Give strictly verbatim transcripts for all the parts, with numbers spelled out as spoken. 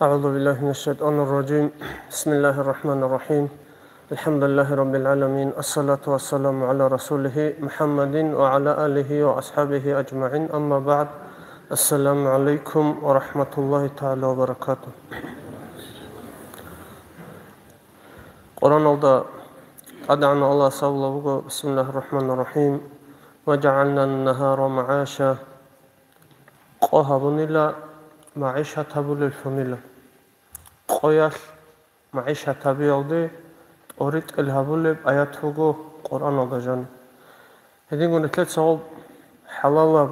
أعوذ بالله من الشيطان الرجيم. بسم الله الرحمن الرحيم. الحمد لله رب العالمين. الصلاة والسلام على رسوله محمد وعلى آله وأصحابه أجمعين. أما بعد. السلام عليكم ورحمة الله تعالى وبركاته. Къуръаналда ТӀадегӀанав Аллагьас абулеб буго: بسم الله الرحمن الرحيم. وجعلنا النهار معاشا. Къо гьабунила, магӀишат гьабулеллъунила. Къоялъ магӀишат гьабиялде тӀоритӀел гьабулеб аят буго Къуръаналда жаниб. Гьединго нилъеца гъоб хӀалалаб,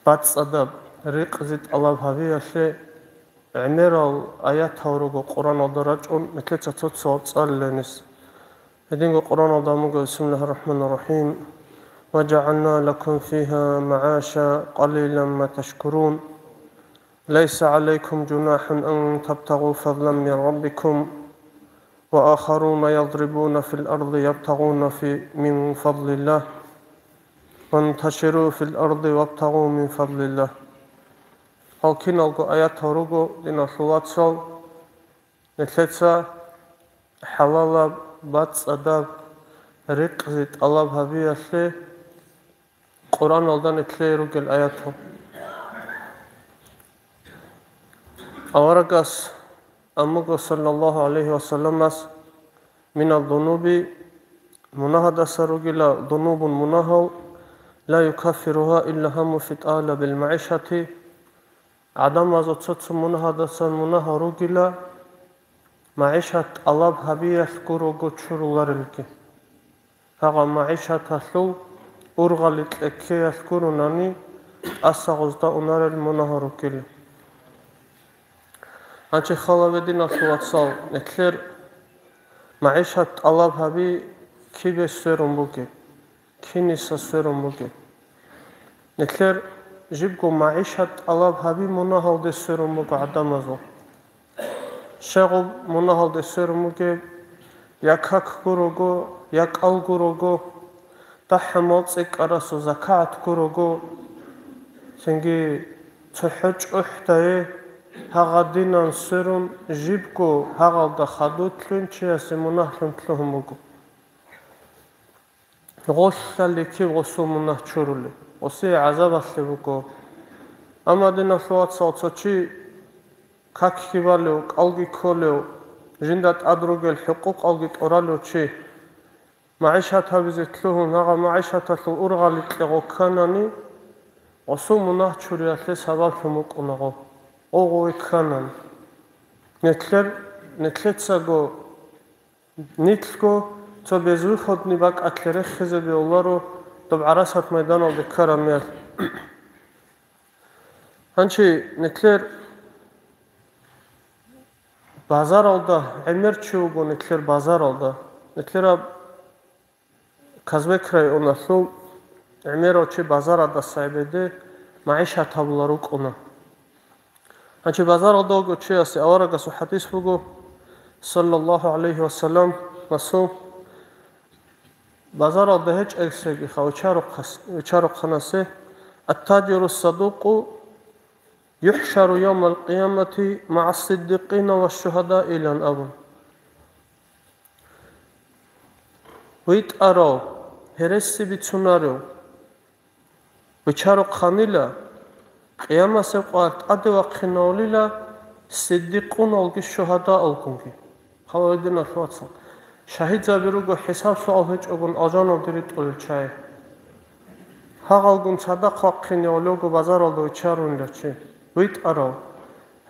бацӀцӀадаб ризкъи тӀалаб гьабиялъе гӀемерал аятал руго Къуръаналда рачӀун, нилъеца цо-цо цӀалиланиса. Гьединго Къуръаналда буго: بسم الله الرحمن الرحيم. وجعلنا لكم فيها معاشا قليلا ما تشكرون. ليس عليكم جناح أن تبتغوا فضلا من ربكم وآخرون يضربون في الأرض يبتغون في من فضل الله وانتشروا في الأرض وابتغوا من فضل الله. Гьал киналго аятал руго, диналъул вацал, нилъеца хӀалалаб, бацӀцӀадаб ризкъи тӀалаб гьабиялъе Къуръаналда нилъее ругел аятал. Аварагас аммаго, саллаллагьу гӀалайгьи ва салламас: من الذنوب, мунагьадаса ругила, ذنوب, мунагьал, لا يكفرها إلا الهم في طلب المعيشة. ГӀадамазул цо-цо мунагьадасан мунагьал ругила, магӀишат тӀалаб гьабиялъ гурого чуруларелги. Гьагъа магӀишаталъул ургъали кьеккеялъ гуронани, тӀаса гъозда унарел мунагьал ругила. Гьанчи хал гьабе, диналъул вацал, нилъер магӀишат тӀалаб гьаби кибе сверун бугеб? Киниса сверун бугеб? Нилъер жибго магӀишат тӀалаб гьаби мунагьалде сверун буго гӀадамазул. Щай гъоб мунагьалде сверун бугеб? Я как гурого, я кӀал гурого, дагьаб мал цӀикӀкӀарасул закагӀат гурого, цинги цохӀо чӀухӀдае, гьагъадинан сверун, жибго гьагъалда хадув лъугӀин чиясе мунагьлъун лъугьун буго. Гъолъали киб гъосул мунагь чурулеб, гъосие гӀазабалъе буго. Амма, диналъул вацал, цо чи какги балев, кӀалги кколев, жинда тӀад ругел хӀукъукъалги тӀуралев чи, магӀишат гьабизе лъугьун, гьагъа магӀишаталъул ургъали кьегъо кканани, гъосул мунагь чуриялъе сабаблъун букӀуна гъо, гъо гъове кканани. Нилъер, нилъецаго Нилъго цо безвыходный бакӀалъе рехизе бегьуларо доб гӀарасат майданалде ккараб мехалъ. Гьанчи нилъер базаралда, гӀемер чи вуго нилъер базаралда. Нилъераб Казбек районалъул гӀемерав чи базарадаса гӀебеде магӀишат гьабулел рукӀуна. Гьанчи базаралда вугев чиясе аварагасул хӀадис буго, саллаллагьу гӀалайгьи ва саллам, Расул, базаралда гьечӀелъегиха вичарухъас-, вичарухъанасе: «Ат-таджиру ссадукъу юхӀшару явмал къиямати магӀа ссиддикъина ва шшугьадаи», – илан абун. ВитӀарав, гьереси бицунарев, вичарухъанила, къиямасеб къвар тӀаде вахъинавлила сиддикъуналги шугьадаалгунги. Хал гьабе, диналъул вацал, шагьидзаби руго хӀисаб-суал гьечӀогун алжаналде ритӀулел чагӀи. Гьагъалгун цадахъ вахъинев вуго базаралда вичарунила чи, витӀарав,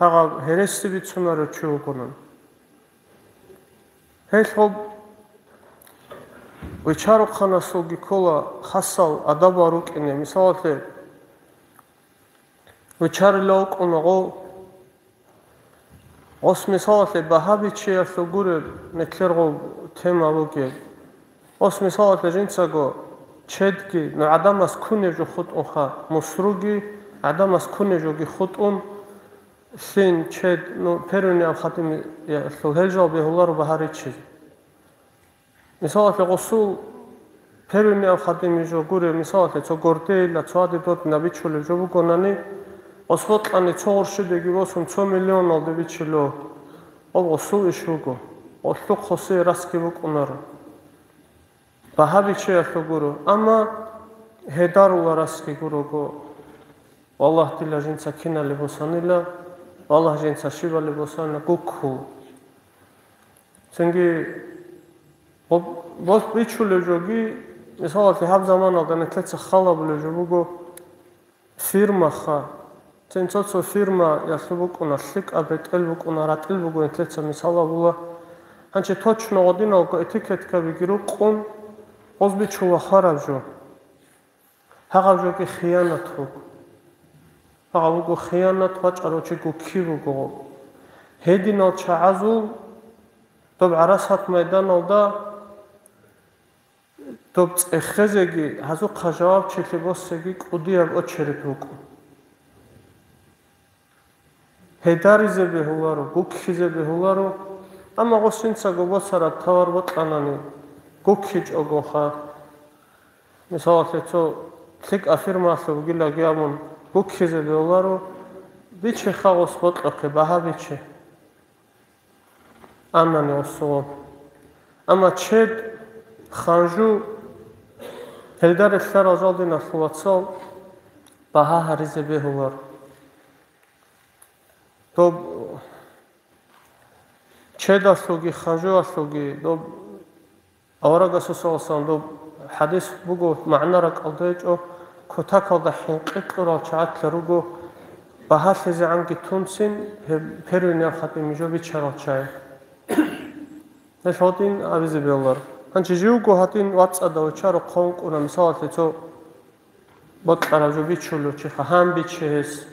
гьагъаб гьереси бицунарев чи вугони. Гьелъ гъоб вичарухъанасулги ккола хасал адабал рукӀине. Мисалалъе, вичарила вукӀуна гъов, гъос, мисалалъе, багьа биччаялъул гуреб, нилъер гъоб тема бугеб. Гъос, мисалалъе, жинцаго чедги, ну, гӀадамас кунеб жо хутӀунха, мусруги, гӀадамас кунеб жоги хутӀун, лъин, чед, ну, первый необходимость, я, лъул гьел жал бегьуларо багьа риччизе. Мисалалъе, гъосул первый необходимость жо гуреб, мисалалъе, цо гордейила, цо гьадин-додинаб бичулеб жо бугонани, Гъос бокьани цо гъурщидеги босун цо миллионалде бичило. Гъоб гъосул иш вуго. Гъолъухъ гъосие расги букӀунаро. Багьа бичеялъул гуро, амма гьедарула расги гурого. Валлагь, дила жинца киналеб босанила, валлагь, жинца щибалеб босанила, гуккул. Цинги бо-, бос бичулев жоги, мисалалъе, гьаб заманалда нилъеца хал гьабулев жо буго, фирмаха. Цин цо-цо фирмаялъул букӀуна, лъикӀаб ретӀел букӀуна, ратӀел буго, нилъеца мисал гьабула. Гьанчи точно гъодиналго этикеткабиги рукъун, гъоз бичула хвараб жо. Гьагъаб жоги хиянат буго. Гьагъаб буго хиянат, вачӀарав чи гукки буго. Гьединал чагӀазул доб гӀарасат майданалда доб цӀехезеги, гьазухъа жавабчилъи босеги кӀудияб очередь букӀун. Гьедаризе бегьуларо, гуккизе бегьуларо, амма гъосинцаго босараб товар бокьанани, гуккичӀогоха. Мисалалъе, цо лъикӀа фирмалъул бугилаги абун, гуккизе бегьуларо, бичеха гъос бокьухъе, багьа биче. Анани осугъо. Амма чед, ханжу, гьелда релълъарал жал, диналъул вацал, багьа гьаризе бегьулар. Доб чедалъулги ханжуялъулги доб Аварагасул саллаллагьу гӀалайгьи ва саллам доб хӀадис буго, магӀна ракӀалда гьечӀо, кутакалда хӀинкъи кьурал чагӀатлъа руго, багьалъизегӀанги тунцин, гьеб первый необходимый жо бичарал чагӀи. Гьелъ гьадин абизе бегьулар. Гьанчи живго гьадин вацӀцӀадав вичаро хъонкӀуна, мисалалъе, цо бокьараб жо бичулев чиха, гьан биче гьес.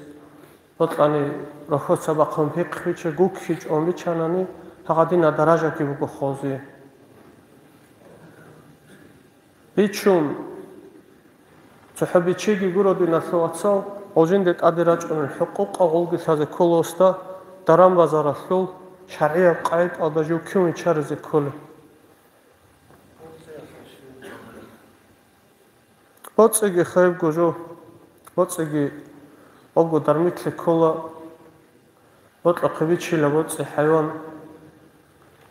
Бокьани рохьоса бахъун пихъ биче, гукки чӀун бичанани, гьагъадина даражаги буго хъози. Бичун, цохӀо бичиги гуро, диналъул вацал, гъожинде тӀаде рачӀунел хӀукъукъа гъулги лъазе кколосда, даран-базаралъул шаргӀияб къайдалда жив кин вичаризе кколеб. БоцӀиги хайбго жо, боцӀиги обго дармитлъи ккола, бокьухъе бичила боцӀи хӀайван.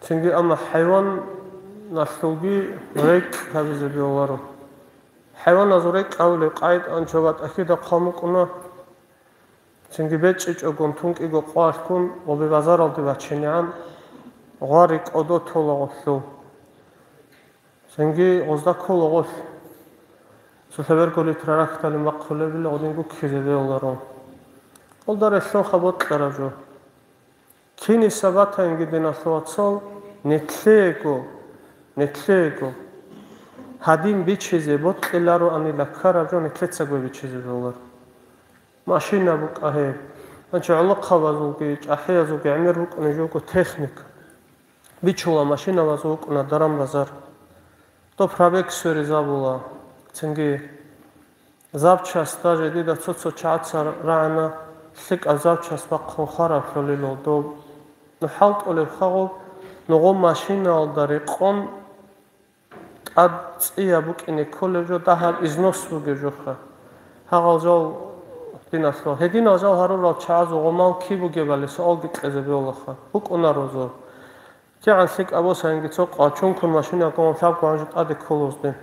Цинги амма хӀайваналъулги рекӀкӀ гьабизе бегьуларо. ХӀайваназул рекӀкӀ абулеб къайд анчоба тӀахьида хъван букӀуна. Цинги бечӀичӀогун тункӀиго къвалъгун гъоби базаралде бачинегӀан, гъвари кӀодо тола гъолъул. Цинги гъозда ккола гъолъ. Цо лъеберго литра рахьдалин бахъулебила гъодин гуккизе бегьуларо. Гъолда релълъунха бокьараб жо. Киниса батаинги, диналъул вацал, нилъего, нилъего гьадин бичизе бокьилароанила ккараб жо нилъецаго бичизе бегьуларо. Машина букӀа гьеб. Гьанчи гӀолохъабазулги, чӀахӀиязулги гӀемер букӀунеб жого техника. Бичула машинабазул букӀуна даран-базар. Доб пробег сверизабула. Цинги запчасть, даже дида цо-цо чагӀаца рагӀана, лъикӀаб запчасть бахъун хвараб лъолилал доб. Ну хӀалтӀулеб хагъуб, нугъо машиналда рекъон тӀад цӀияб букӀине кколеб жо, дагьаб износ бугеб жоха. Гьагъал жал, диналъул, гьединал жал гьарурал чагӀазул гъомал киб бугебали суалги кьезе бегьулаха. БукӀунаро зо. КигӀан лъикӀаб босанги цо къвачункун машинаб гъомал лъабго гьанже тӀаде кколозде.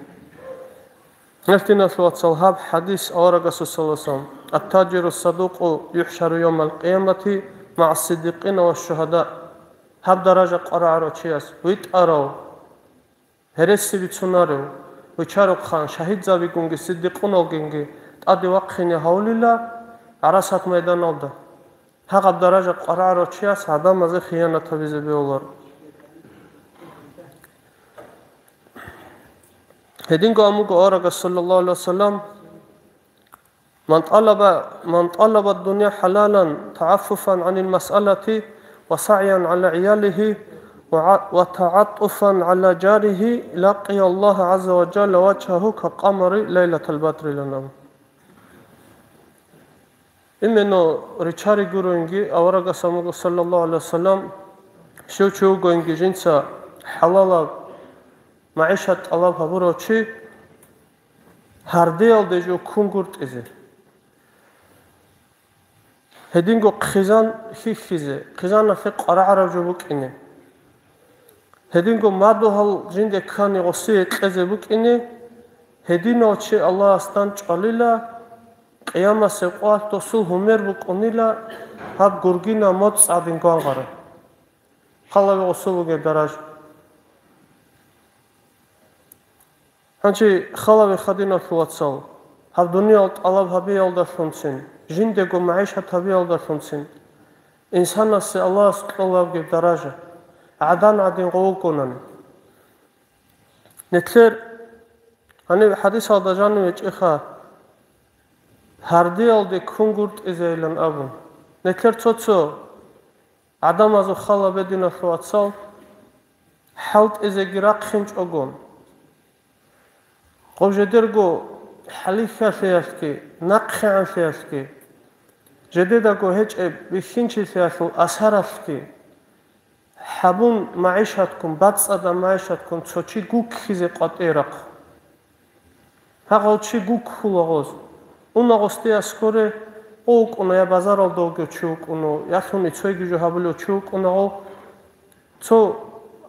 Гьелъ, диналъул вацал, гьаб хӀадис аварагасул саллаллагьу гӀалайгьи ва саллам: «Ат-таджиру садукъу юхӀшару явмал къиямати магӀа сиддикъина ва шугьада». Гьаб даража къварагӀарав чияс витӀарав, гьереси бицунарев, вичарухъан шагьидзабигунги сиддикъуналгинги тӀаде вахъине гьавулила гӀарасат майданалда. Гьагъаб даража къварагӀарав чияс гӀадамазе хиянат гьабизе бегьулар. Гьединго амуго аварагас, саллаллагьу гӀалайгьи ва саллам: «Ман тӀалаба, ман тӀалаба дунья хӀалалан, тагӀаффуфан гӀанил масъалати ва сагӀян гӀала гӀиялихи ва гӀа-, ва тагӀаттуфан гӀала жарихи, лакъия Аллагьа гӀазза ва жалла вачгьагьу кал-къамари лайлатал бадри», лан абу. Именно ричари гуроинги аварагас амуго, саллаллагьу гӀалайгьи ва саллам, щив чи вугоинги жинца хӀалалаб магӀишат тӀалаб гьабурав чи, гьардеялде жо ккунгуртӀизе. Гьединго хъизан хьихьизе, хъизаналъе къварагӀараб жо букӀине. Гьединго мадугьал жинде ккани гъосие кьезе букӀине, гьединав чи Аллагьасдасан чӀвалила, къиямасеб къоялъ досул гьумер букӀунила гьаб гургина моцӀ гӀадин гвангъараб. Халаве гъосул бугеб даража. Гьанже халаве хадиналъул вацал, гьаб дуниял тӀалаб гьабиялдалъунцин, жиндего магӀишат гьабиялдалъунцин, инсанасе Аллагьас кьолеб даража, гӀадан гӀадин гъов вукӀунани. Нилъер гьанив хӀадисалда жаниве чӀеха, гьардиялде ккунгутӀизейилан абун. Нилъер цо-цо гӀадамазул хала бединалъул вацал, хӀалтӀизеги рахъинчӀогон, гъоб жедерго хӀалихьалъиялъги, нахъегӀанлъиялъги, жедедаго гьечӀеб бихьинчилъиялъул асаралъги гьабун, магӀишатккун, бацӀцӀадаб магӀишатккун цо чи гуккизе къватӀирахъ. Гьагъав чи гуккула гъоз. Уна гъосде аскоре, о вукӀуна, я базаралда вугев чи вукӀуна, ялъуни цойги жо гьабулев чи вукӀуна гъов. Цо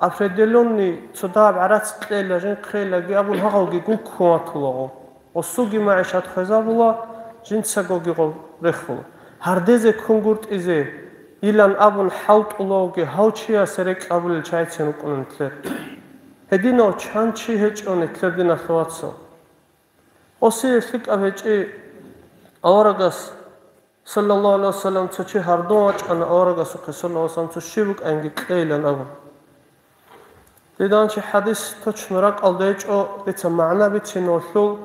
определённый, цо дагьаб гӀарац кьела, жинхъелаги абун гьагъавги гуккун ватула гъов. Гъосулги магӀишат хвезабула, жинцагоги гъов рехула. Гьардезе ккунгутӀизе, йилан абун хӀалтӀулавги гьав чиясе рекӀкӀ абулел чагӀицин рукӀуна нилъер. Гьединав чан чи гьечӀо нилъер, диналъул вацал. Гъосие лъикӀаб гьечӀи аварагас, саллаллагьу гӀалайгьи вассалам, цо чи гьардун вачӀана аварагасухъе, саллаллагьу гӀалайгьи вассалам, цо щиб букӀанги кьейилан абун. Дида гьанже хӀадис точно ракӀалда гьечӀо, дица магӀна бицинавулъул,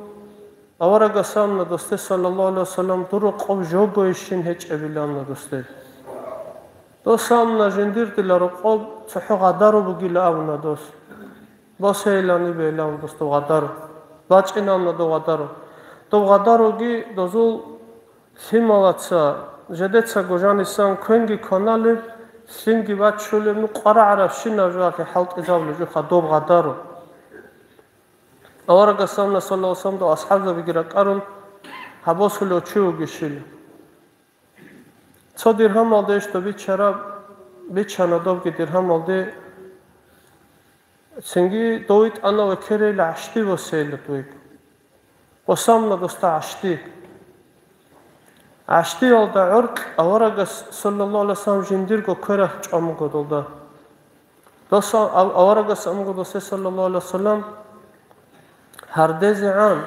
аварагас абуна досде, саллаллагьу гӀалайгьи вассалам, дур рокъоб жогойищин гьечӀебилан абуна досде. Дос абуна, жиндир дила рокъоб цохӀо гъадару бугила абуна дос. Босейилан ибейилан дос дов гъадару. БачӀинавуна дов гъадару. Дов гъадаруги дозул лъималаца, жедецаго жанисан квенги кваналеб, лъимги баччулеб, ну, къварагӀарабщинаб жоялъе хӀалтӀизабулеб жоха доб гъадару. Аварагас абуна, саллаллагьу гӀалайгьи вассалам, дов асхӀабзабиги ракӀарун, гьаб босулев чи вугищила. Цо диргьамалде ишда бичараб, бичана добги диргьамалде, цинги дов витӀана ва ккерейила гӀащтӀи босейила дойго. Босамуна досда гӀащтӀи. ГӀащтӀиялда гӀоркь аварагас, саллаллагьу гӀалайгьи вассалам, жиндирго квералъ чӀвамуго долда. Доса ав-, аварагас амуго досе, саллаллагьу гӀалайгьи вассалам, гьардезегӀан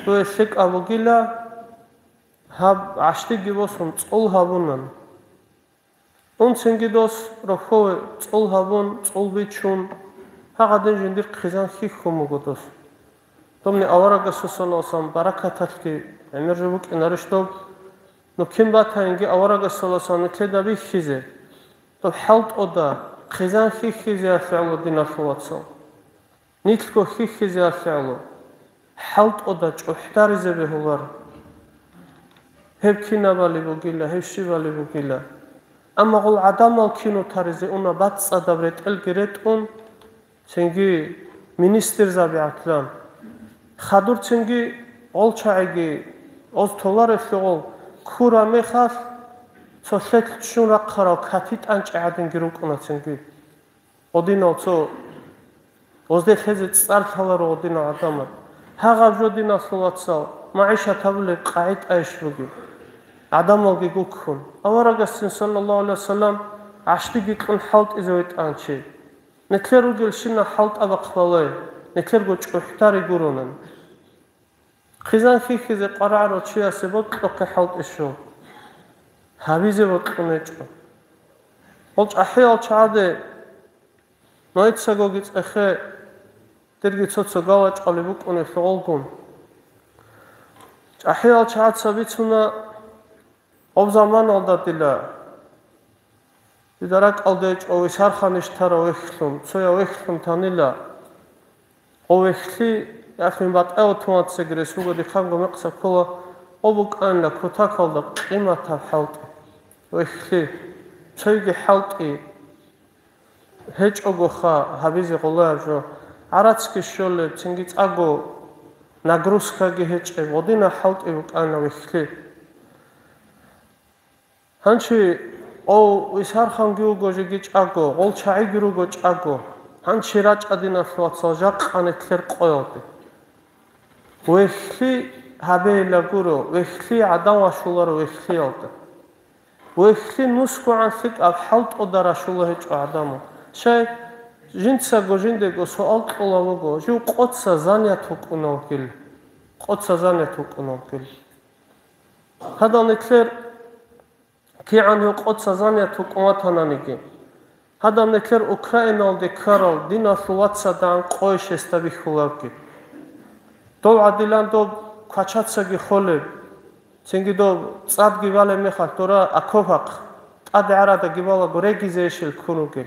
дуе лъикӀаб бугила, гьаб гӀащтӀиги босун, цӀул гьабунан. Унцинги дос рохьове цӀул гьабун, цӀул бичун, гьагъадин жиндир хъизан хьихьун буго дос. Домни аварагасул, саллаллагьу гӀалайгьи вассалам, баракаталъги гӀемер жо букӀинарищ доб? Ну кин батаинги аварагас, саллаллагьу гӀалайгьи вассалам, нилъеда бихьизе, доб хӀалтӀуда, хъизан хьихьизеялъе гӀоло, диналъул вацал. Нилъго хьихьизеялъе гӀоло, хӀалтӀуда чӀухӀдаризе бегьуларо. Гьеб кинабали бугила, гьеб щибали бугила. Амма гъол гӀадамал кино таризе уна бацӀцӀадаб ретӀелги ретӀун, цинги министрзаби гӀатлан. Хадур цинги гъол чагӀиги, оз толарелъул гъол ккураб мехалъ, цо лъелъ ччун рахъарал катитӀанчӀи гӀадинги рукӀуна цинги. Гъодинал цо, гъозде лъезе цӀар лъаларо гъодинал гӀадамал. Гьагъаб жо, диналъул вацал, магӀишат гьабулеб къагӀитӀайищ бугеб? ГӀадамалги гуккун. Аварагасцин, саллаллагьу гӀалайгьи вассалам, гӀащтӀиги кьун хӀалтӀизе витӀан чи. Нилъер ругелщинал хӀалтӀабахъ балай, нилъерго чӀухӀдари гуронан. Хъизан хьихьизе къварагӀарав чиясе бокьухъе хӀалтӀищ жо. Гьабизе бокьун гьечӀо. Гъол чӀахӀиял чагӀаде нойцагоги цӀехе, дирги цо-цо галачӀали букӀунелъул гъолгун. ЧӀахӀиял чагӀаца бицуна, гъоб заманалда дила, дида ракӀалде чӀови сарханищ тарав вехьлъун, цояв вехьлъун танила. Гъов вехьлъи, яхин батӀав тумацаги ресуго дихъанго мекъса ккола, гъо букӀанила кутакалда къиматаб хӀалтӀи. Вехьлъи, цойги хӀалтӀи гьечӀогоха гьабизе гъолояб жо, гӀарацги щолеб, цинги цӀакъго нагрузкаги гьечӀеб, гъодина хӀалтӀи букӀана вехьлъи. Гьанчи, о, Исарханги вуго жеги чӀаго, гъол чагӀиги руго чӀаго. Гьанчи рачӀа, диналъул вацал, жакъа нилъер къоялде. Вехьлъи гьабейила гуро, вехьлъи гӀадан ващуларо вехьлъиялда. Вехьлъи нусгогӀан лъикӀаб хӀалтӀуда ращула гьечӀо гӀадамал. Щай, жинцаго жиндего суал кьола вуго, жив къоца занят вукӀуналгил, къоца занят вукӀуналгил. Гьадал нилъер кигӀан гьев къоца занят вукӀун ватананиги, гьадаб нилъер Украиналде ккарал диналъул вацадагӀан къойищ гьесда бихьуларги. Дов гӀадилан доб квачацаги холеб, цинги доб цӀадги балеб мехалъ дора окопахъ, тӀаде гӀарадаги балаго регизейищил ккун ругел.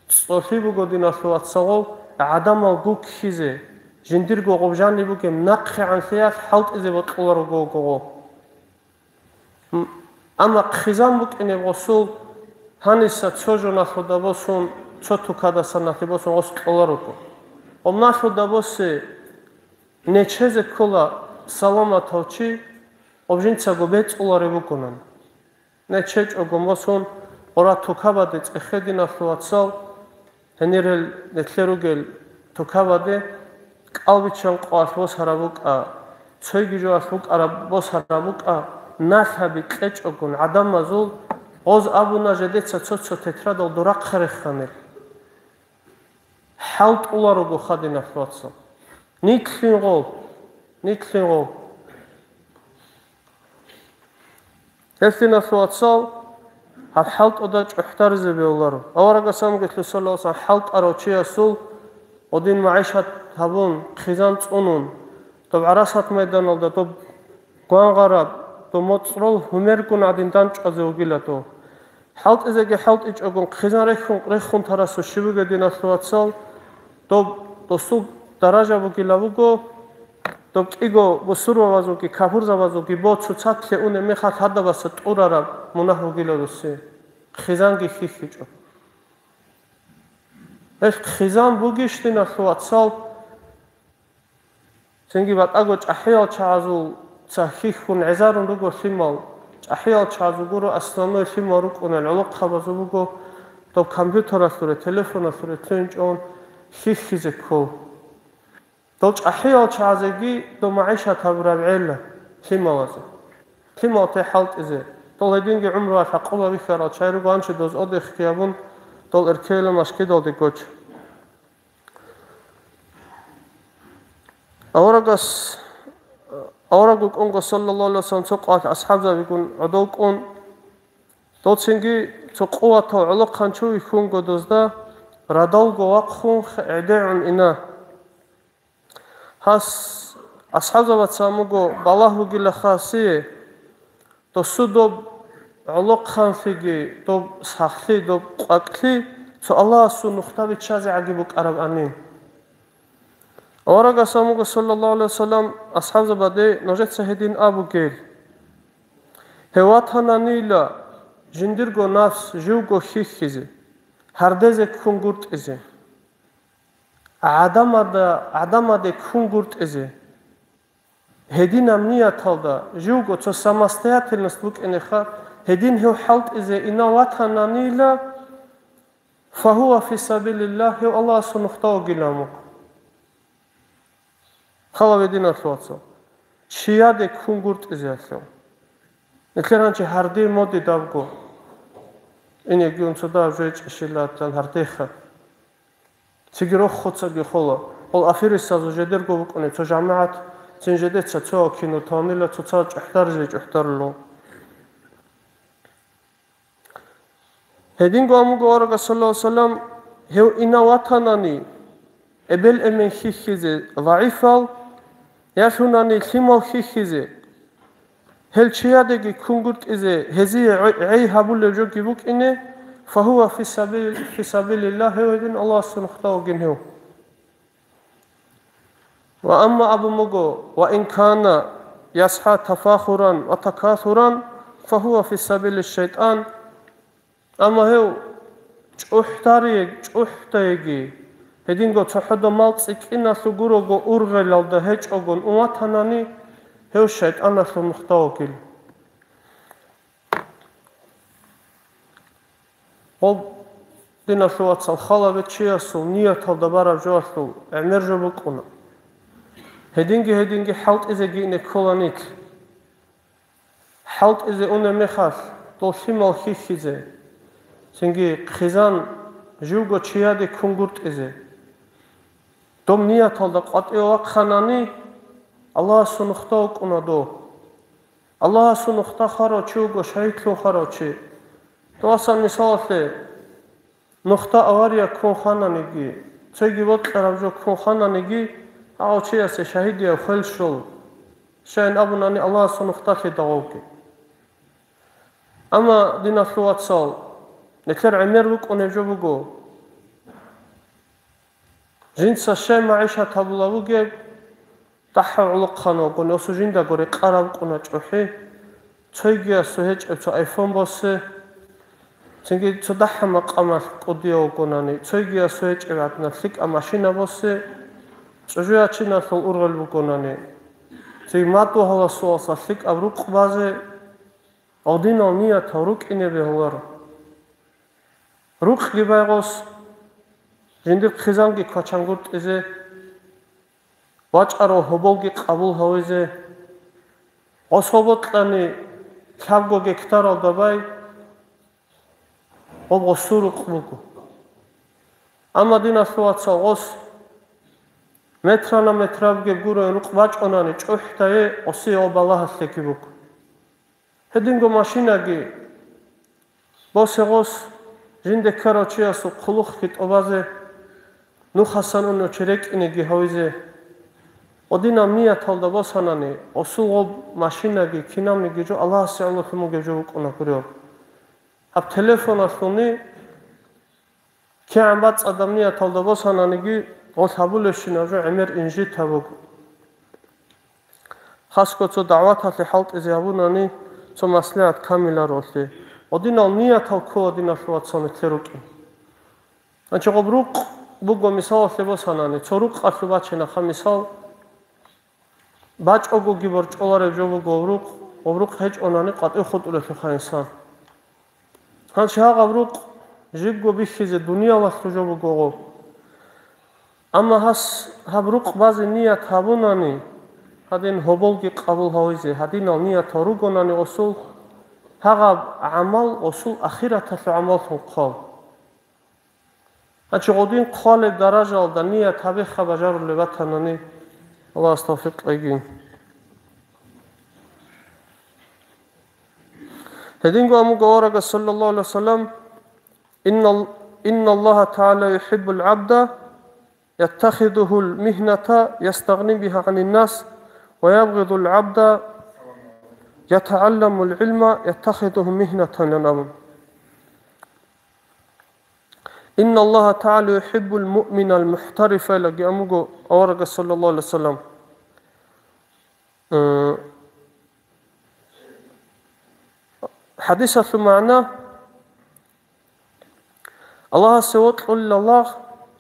ЦӀолъи буго, диналъул вацал, гъов гӀадамал гуккизе, жиндирго гъоб жаниб бугеб нахъегӀанлъиялъ хӀалтӀизе бокьуларо гъов. М, амма хъизан букӀинеб гъосул гьаниса цо жоналъуда босун, цо тукадаса налъи босун гъос кьоларуго. Гъоб налъуда босе нечезе ккола саламатав чи, гъоб жинцаго бецӀуларев вукӀунан. НечечӀого босун, гъора тукабаде цӀехе, диналъул вацал, гьенирел нилъер ругел тукабаде кӀалбиччан къоялъ босараб букӀа, цойги жоялъ букӀараб босараб букӀа, налъаби кьечӀогун гӀадамазул, гъоз абуна жедеца цо-цо тетрадал дурахъе реханел. ХӀалтӀуларого хадиналъ вацал. Нилъин гъол, нилъин гъол. Гьелъиналъул вацал гьаб хӀалтӀуда чӀухӀдаризе бегьуларо. Аварагас амгелъу саллаллаху алейхи ва саллям хӀалтӀарав чиясул гъодин магӀишат гьабун, хъизан цӀунун, доб гӀарасат майданалда доб гвангъараб, доб моцӀрол гьумергун гӀадин данчӀвазе вугила дов. ХӀалтӀизеги хӀалтӀичӀогун хъизан рехун, рехун тарасу щиб бугеб, диналъул вацал, доб досул даража бугила буго, доб кӀиго бусурбабазулги капурзабазулги бо цоцалъе унеб мехалъ гьадабаса тӀурараб мунагь бугила досие, хъизанги хьихьичӀо. Гьелъ хъизан бугищ, диналъул вацал, цинги батӀаго чӀахӀиял чагӀазул ца хьихьун гӀезарун руго лъимал, чӀахӀиял чагӀазул гуро основной лъимал рукӀунел гӀолохъабазул буго, доб компьютералъуре, телефоналъуре лъугьинчӀон хьихьизе ккол. Дол чӀахӀиял чагӀазеги дол магӀишат гьабураб гӀелла лъималазе. Лъимал те хӀалтӀизе. Дол гьединги гӀумруялъ гӀакъуба бихьарал чагӀи руго, анчи доз одехги гьабун, дол эркейилан машгидалде гочо. Аварагас, авараг вукӀунго, саллаллаху алейхи ва саллям, цо къоялъ асхӀабзабигун гӀодов кӀун, дол цинги цо къуватав гӀолохъанчо вихьунго дозда, радалго вахъун гӀедегӀун ина. Гьас асхӀабзабаца амуго балагь бугила хасие, досу доб гӀолохъанлъиги, доб сахлъи, доб къвакӀлъи цо Аллагьасул нухда биччазегӀаги букӀараб амин. Аварагас амуго, саллаллаху алейхи ва саллям, асхӀабзабаде нужеца гьедин абугел: гьев ватананила жиндирго нафс живго хьихьизе, гьардезе ккунгуртӀизе. ГӀадамада, гӀадамаде ккунгуртӀизе. Гьединаб нияталда живго цо самостоятельность букӀинеха, гьедин гьев хӀалтӀизе инав ватананила, фагьува фи сабилиллагь, гьев Аллагьасул нухда вугилан вукӀ. Хала гьединалъул вацал. Чияде ккунгуртӀизе гьалъул. Нилъер гьанчи гьардин моди давго. Инеги унцуда жойчӀищилатан гьардеха. Цинги рохуцаги хола. Гъол аферистазул жедерго букӀунеб цо жамагӀат, цин жедеца цо кино тонила, цоцазда чӀухӀдаризе чӀухӀдарулел. Гьединго амуго аварагас, саллаллаху алейхи ва саллям, гьев инав ватанани, эбел-эмен хьихьизе, загӀипал, ялъунани лъимал хьихьизе, гьел чиядеги ккунгуртӀизе гьезие гӀей, гӀей гьабулеб жоги букӀине, фагьува фи сабил-, фи сабилиллагь, гьев гьедин Аллагьасул нухда вугин гьев. Ва амма абун буго: «Ва ин кана ясгьа тафахуран ва такасуран, фагьува фи сабили шайтӀан». Амма гьев чӀухӀдарие-, чӀухӀдайги, гьединго цохӀодо мал цӀикӀкӀиналъул гурого ургъелалда гьечӀогун ун ватанани, гьев шайтӀаналъул нухда вугил. Гъоб, диналъул вацал, халабе чиясул нияталда бараб жоялъул гӀемер жо букӀуна. Гьединги-гьединги хӀалтӀизеги ине ккола нилъ. ХӀалтӀизе унеб мехалъ, дол лъимал хьихьизе, цинги хъизан живго чияде ккунгутӀизе. Доб нияталда къватӀиве вахъанани, Аллагьасул нухда вукӀуна дов. Аллагьасул нухда хварав чи вуго, шагьидлъун хварав чи. Довасан мисалалъе, нухда авария ккун хвананиги, цоги бокьараб жо ккун хвананиги, гьав чиясе шагьидияб хвел щола, щайин абунани Аллагьасул нухда лъидал гъовги. Амма, диналъул вацал, нилъер гӀемер букӀунеб жо буго. Жинца щай магӀишат гьабулеб бугеб, дагьав гӀолохъан вагони, осу жиндаго рекъараб букӀуна чӀухӀи, цойгиясу гьечӀеб цо айфон босе, цинги цо дагьа макъамалъ кӀудияв вугонани, цойгиясу гьечӀеб гӀаднаб лъикӀаб машина босе, чӀужу ячиналъул ургъел бугонани, цинги мадугьаласуласа лъикӀаб рукъ базе, гьадинал ниятал рукӀине бегьуларо. Рукъги байгъос, жиндир хъизанги квачангутӀизе, вачӀарал гьоболги къабул гьавизе, гъос гьоболлъани лъабго гектаралда бай, гъоб гъосул рукъ буго. Амма, диналъул вацал, гъос метрана метрабги гурун рукъ бачӀунани чӀухӀдае гъосие гъоб балагьалъеги буго. Гьединго машинаги босе гъос, жинде ккарав чиясул хъулухъги тӀобазе, нухасан унев чи рекӀинеги гьавизе. Гьадинаб нияталда босанани, гъосул гъоб машинаги кинабниги жо Аллагьасе гӀололъун бугеб жо букӀуна гуреб. Гьаб телефоналъуни КигӀан бацӀцӀадаб нияталда босананиги, гъолъ гьабулебщинаб жо гӀемер инжит гьабуго. Хасго цо дагӀваталъе хӀалтӀизе гьабунани, цо маслигӀат камиларолъи. Гьадинал ниятал ккола, диналъул вацал, нилъер рукӀин. Гьанчи гъоб рукъ буго, мисалалъе босанани, цо рукъалъуб бачинаха, мисал, бачӀогоги борчӀолареб жо буго гъоб рукъ, гъоб рукъ гьечӀонани къватӀив хутӀулелъулха инсан. Гьанчи гьагъаб рукъ жибго бихьизе дуниялалъул жо буго гъоб. Амма гьас гьаб рукъ базе ният гьабунани, гьадин гьоболги къабул гьавизе, гьадинал ниятал ругонани осул, гьагъаб гӀамал осул ахираталъул гӀамаллъун хъвал. Гьанчи гъодин хъвалеб даражаялда ният гьабиха бажарулеб батанани, Аллагьас тавфикъ кьеги. Гьединго амуго аварагас, саллаллагьу гӀалайгьи ва саллам: «Инна, инна Аллагьа тагӀала юхӀиббул гӀабда яттахидухул михната ястагъни биха гӀанин нас, ва ябгъидул гӀабда ятагӀалламул гӀилма яттахидуху михнатан», ян абун. «Инна Аллагьа тагӀала юхӀиббул муъминал мухӀтарифа», илаги амуго аварагас, саллаллагьу гӀалайгьи ва саллам. Э, хӀадисалъул магӀна: Аллагьасе вокьулила лагъ,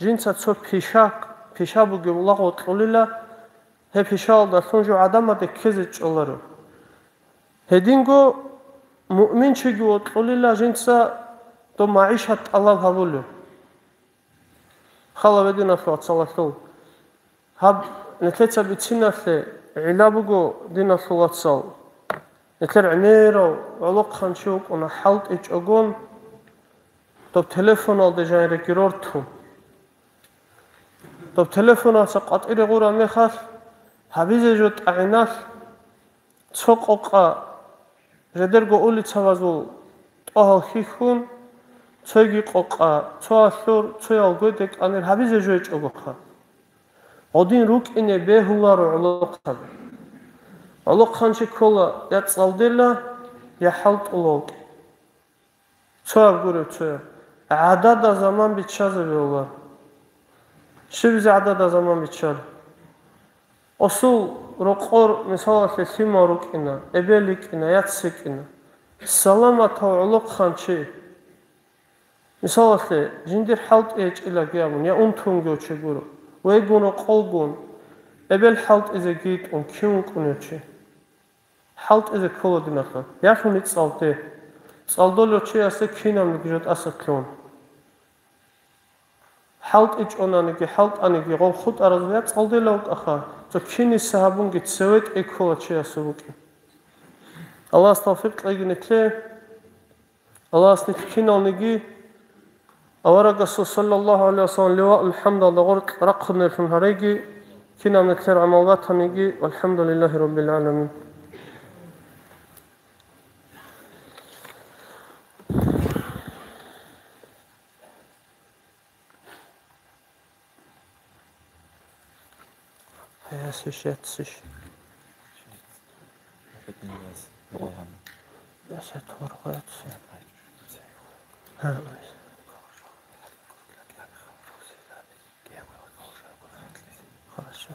жинца цо пиша, пиша бугеб лагъ вокьулила, гьеб пишаялдалъун жо гӀадамазде ккезе чӀоларо. Гьединго муъминчиги вокьулила, жинца доб магӀишат тӀалаб гьабулев. Хала гьединалъул вацалалъул. Гьаб нилъеца бициналъе гӀилла буго, диналъул вацал. Нилъер гӀемерав гӀолохъанчи вукӀуна хӀалтӀичӀогон, доб телефоналде жаниреги рортун. Доб телефоналъа къватӀире гъураб мехалъ, гьабизе жо тӀагӀиналъ, цо къокъа жидерго улицабазул тӀогьал хьихьун, цойги къокъа, цо алъур, цоял гойде кӀанир гьабизе жо гьечӀогоха. Гьадин рукӀине бегьуларо гӀолохъаби. ГӀолохъанчи ккола я цӀалдела, я хӀалтӀула вукӀи. Цояб гуреб цояб. ГӀадада заман биччазе бегьуларо. Щибизе гӀадада заман биччар? Осул рокъор, мисалалъе, лъимал рукӀина, эбел йикӀина, яц йикӀина. Саламатав гӀолохъанчи, мисалалъе, жиндир хӀалтӀи гьечӀилаги абун, я унтунги вучи гуро, вегун рокъолгун, эбел хӀалтӀизеги йитӀун, кин вукӀунев чи? ХӀалтӀизе ккола, диналъул. Ялъуни цӀалде. цӀалдолев чиясе кинабниги жо тӀаса кьун. ХӀалтӀичӀонаниги, хӀалтӀаниги, гъов хутӀаразда я цӀалдела вукӀаха, цо киниса гьабунги цеве тӀеккола чиясул букӀин. Аллагьас тавфикъ кьеги нилъе. Аллагьас нилъ киналниги аварагасул саллаллагьу гӀалайгьи вассалам ливаул хӀамдалда гъоркь рахъунеллъун гьареги, кинаб нилъер гӀамал батаниги, валхӀамдулиллагьи раббил гӀаламин. Ясиш, яциш. Ясет воргъоятси. Хорошо.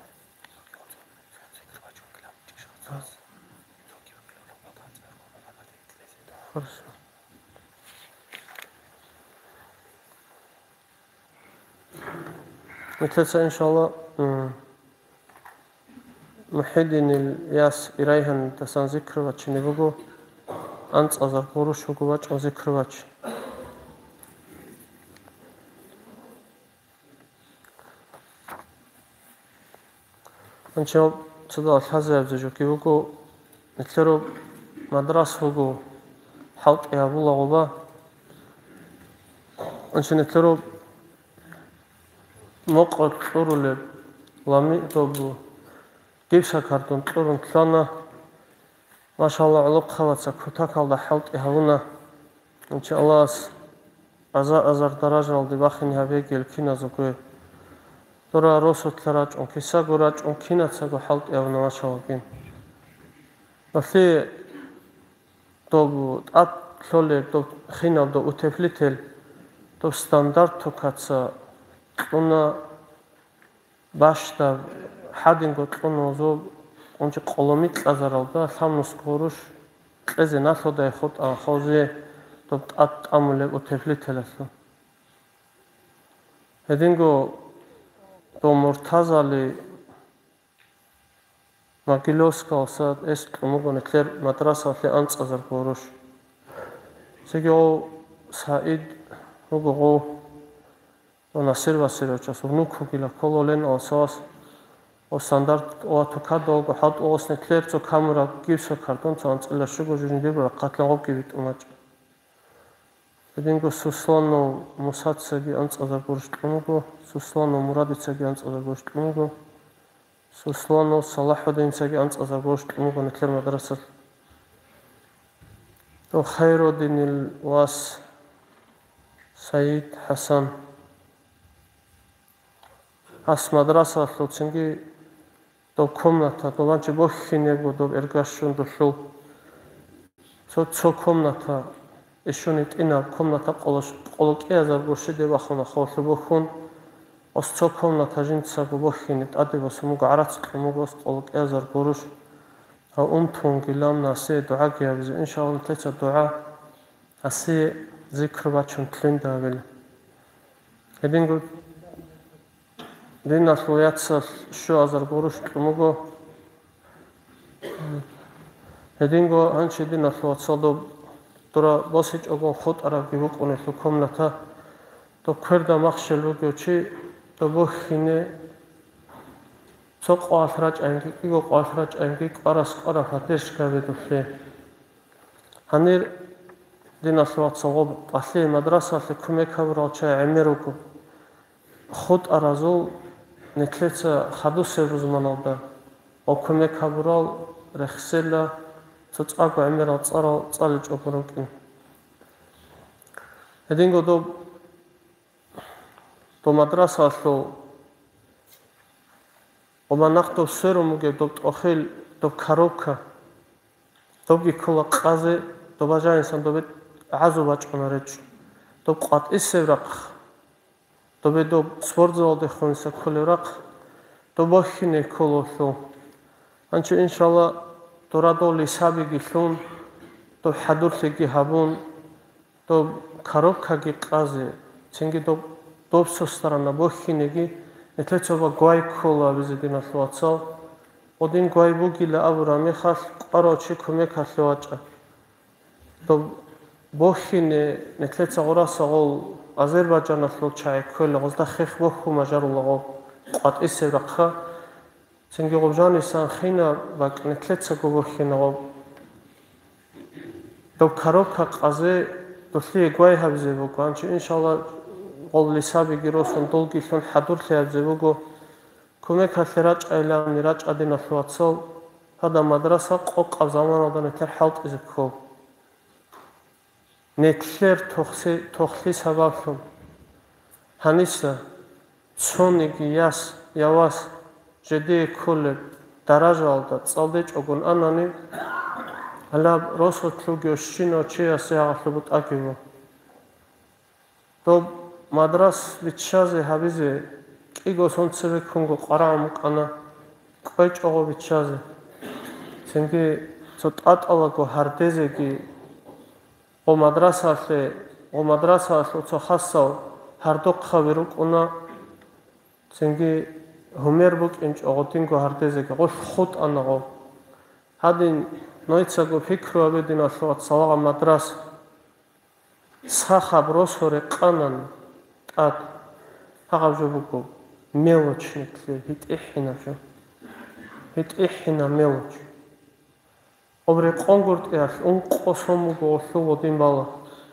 Хорошо. Нилъеца, иншалла, м, МухӀиддинил яс Ирайгьанидасан зикру бачине буго, анцӀазар гъурущ буго бачӀун зикру бач. Анчал цадал лъазаябзе жоги буго, нилъеру мадрас буго, хӀалтӀи гьабула гъоба. Анча нилъеру мокъор кьурулеб, лами добу, гипсокартон кьурун лъана. Машалла, гӀолохъабаца кутакалда хӀалтӀи гьавуна. Иншаллагьас азар-азар даражалде бахине гьабеги киназего. Дора росулъа рачӀун, кисаго рачӀун, кинацаго хӀалтӀи гьавуна, машаллагьги. Нилъее доб тӀад лъолеб, доб хинаб, доб утеплитель, доб стандарт токаца кьуна. Бащдаб, гьадинго кьуна гъозул къунчи къоломикьазаралда лъабнус гъурущ кьезе налъудай хутӀа хозе доб тӀад тӀамулеб утеплителалъул. Гьединго доб Муртазали Могилевскалса эс кьун буго нилъер мадрасалъе анцӀазар гъурущ. Цеги гъов Саид вуго гъов. Ва Насир Василовичас внук вугила ккола Лен Алсавас, ва стандарт ва тукадалго хӀалтӀугъос нилъер цо камера гипсокартон цо анцӀила щуго жужин дибула хъатлъан гъобги битӀун бачӀа. Гьединго Сусланов Мусацаги анцӀазар гъурущ кьун буго, Сусланов Мурадицаги анцӀазар гъурущ кьун буго. Сусланов Салахудинцаги анцӀазар гъурущ кьун буго нилъер мадрасалъ. Дов Хайрудинил вас Саид ХӀасан. Гьас мадрасалъул цинги доб комната, доб анчи бохьинебго доб эргащун дулъул. Цо, цо комната, ишуни тӀинаб комната къоло-, къоло кӀиазарго щиде бахуна ховлъу бухьун, ос цо комната жинцаго бохьине тӀаде босун буго, гӀарац кьун буго ос къоло кӀиазар гъурущ. Гьав унтунгилан насе дугӀаги гьабизе, иншалла, нилъеца дугӀа гьасие зикру бачун лъундабила. Гьединго Диналъул яцалъ щуазар гъурущ кьун буго. Гьединго гьанчи диналъул вацал доб дура босичӀого хутӀарабги букӀунелъул комната. Доб кверда махщел бугев чи доб бухьине цо къвалъ рачӀаинги, кӀиго къвалъ рачӀаинги, кӀварас кӀвара фатер шкабе дулъе. Гьанир диналъул вацал гъоб палъи мадрасалъе кумек гьабурал чай гӀемер руго. ХутӀаразул нилъеца хадусеб рузманалда ва кумек гьабурал рехсела цоцӀаго гӀемерал цӀарал цӀаличӀого рукӀин. Гьединго доб, доб мадрасалъул ва нахъ доб сверун бугеб доб тӀохел, доб коробка, добги ккола къазе, доба жанисан добе гӀазу бачӀуна речӀчӀун. Доб къватӀисеб рахъ, добе доб спортзалдехунса кколеб рахъ, доб бохьине ккололъул. Гьанчо, иншалла, дорадул лисабиги лъун, доб хӀадурлъиги гьабун, доб коробкаги къазе, цинги доб, доб сосарана бохьинеги, нилъеца гвай ккола абизе диналъул вацал. Гъодин гвай бугила абураб мехалъ, кӀварав чи кумекалъе вачӀа. Доб бохьине, нилъеца гъураса гъол Азербайджаналъул чагӀи ккола, гъозда хех бохьун бажарулаго къватӀисеб рахъа. Цинги гъоб жанисан хина бакӀ нилъецаго бохьина гъоб. Доб коробка къазе долъие гвай гьабизе буго. Гьанчи, иншалла, гъол лисабиги росун, долгилъун хӀадурлъи гьабизе буго. Кумекалъе рачӀайилани рачӀа, диналъул вацал, гьадаб мадраса къокъаб заманалда нилъер хӀалтӀизе ккол. Нилъер тохси-, тохлъи сабаблъун. Гьаниса цониги яс я вас жидее кколеб даражаялда цӀалдечӀогун анани, гьалаб росулъ вугев щинав чиясе гьагъалъуб бутӀаги ву. Доб мадрас биччазе гьабизе кӀиго сон цебеккунго къварагӀун букӀана, кӀвечӀого биччазе. Цинги цо тӀатӀалаго гьардезеги, гъо мадрасалъе, гъо мадрасалъул цо хасал гьардухъаби рукӀуна, цинги гьумер букӀинчӀо гъодинго гьардезеги, гъолъ хутӀана гъо. Гьадин, нойцаго пикру гьабе, диналъул вацал, гъа мадрас. Сахаб росо рекъанан тӀад. Гьагъаб жо буго мелочь нилъер, гьитӀихӀинаб жо. ГьитӀихӀинаб мелочь. Гъоб рекъон гуртӀиялъ ункъо сон буго гъолъул гъодин бала.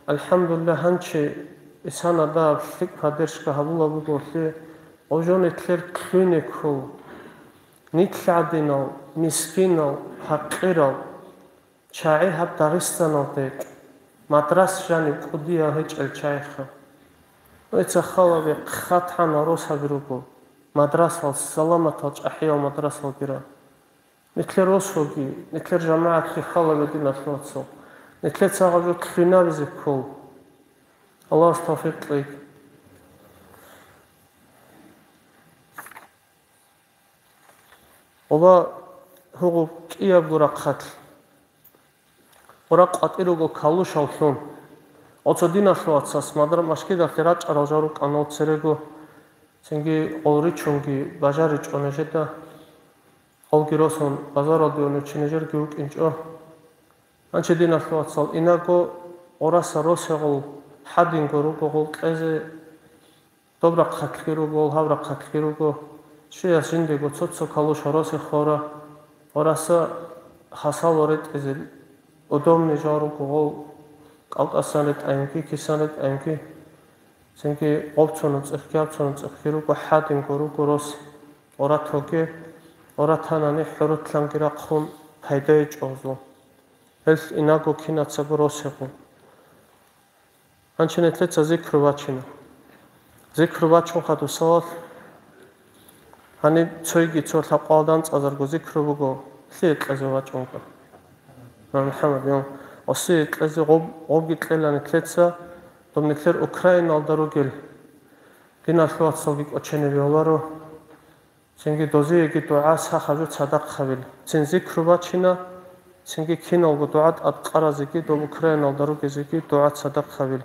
АлхӀамдулиллагь, гьанчи исана дагьаб лъикӀ поддержка гьабула буго гъолъие, гъоб жо нилъер лъугьине ккола. Нилъ гӀадинал, мискинал, гьакъирал чагӀи гьаб Дагъистаналда гьечӀо. Мадрас жаниб кӀудиял гьечӀел чагӀиха. Нойца халабе хъатгӀана росаби руго, мадрасал, саламатал чӀахӀиял мадрасалгира. Нилъер росоги, нилъер жамагӀатги халабе, диналъул вацал. Нилъеца гъаб жо лъугьинабизе ккол. Аллагьас тавфикъ кьейги. Оба гьугъу кӀиябго рахъалъ. Ора къватӀир руго калушаллъун. Оцо диналъул вацас мадра-, машгидалъе рачӀарал жал рукӀана церего, цинги гъол ричунги бажаричӀо нижеда. Гъолги росун базаралде унев чи нижерги вукӀинчӀо. Гьанчи, диналъул вацал, инаго ораса росегъул хӀадинго руго гъол кьезе. Доб рахъалъги руго, гьав рахъалъги руго, щияс жиндего цо-цо калуш гьоросе хора, гьораса хасал ретӀизе удобный жал руго, гъов кӀалтӀасан ретӀаинги, кисан ретӀаинги, цинги гъоб цо нуцӀихъги, гьаб цо нуцӀихъги руго, хӀадинго руго рос, ора тоге, ора танани хӀурутлъанги рахъун пайдае чӀозу. Гьелъ инаго кинацаго росего. Гьанчи нилъеца зикру бачина. Зикру бачун хадусалалъ, гьаниб цойги цо лъабкъоялда анцӀазарго зикру буго, лъие кьезе вачӀунка. Ва МухӀаммад, я, осие кьезе гъоб-, гъобги кьела нилъеца, доб нилъер Украиналда ругел диналъул вацалги кӀочене бегьуларо. Цинги дозиеги дугӀа сахаб жо цадахъ гьабил. Цин зикру бачина, цинги киналго дугӀа тӀадкъаразеги, доб Украиналда ругезеги дугӀа цадахъ гьабил.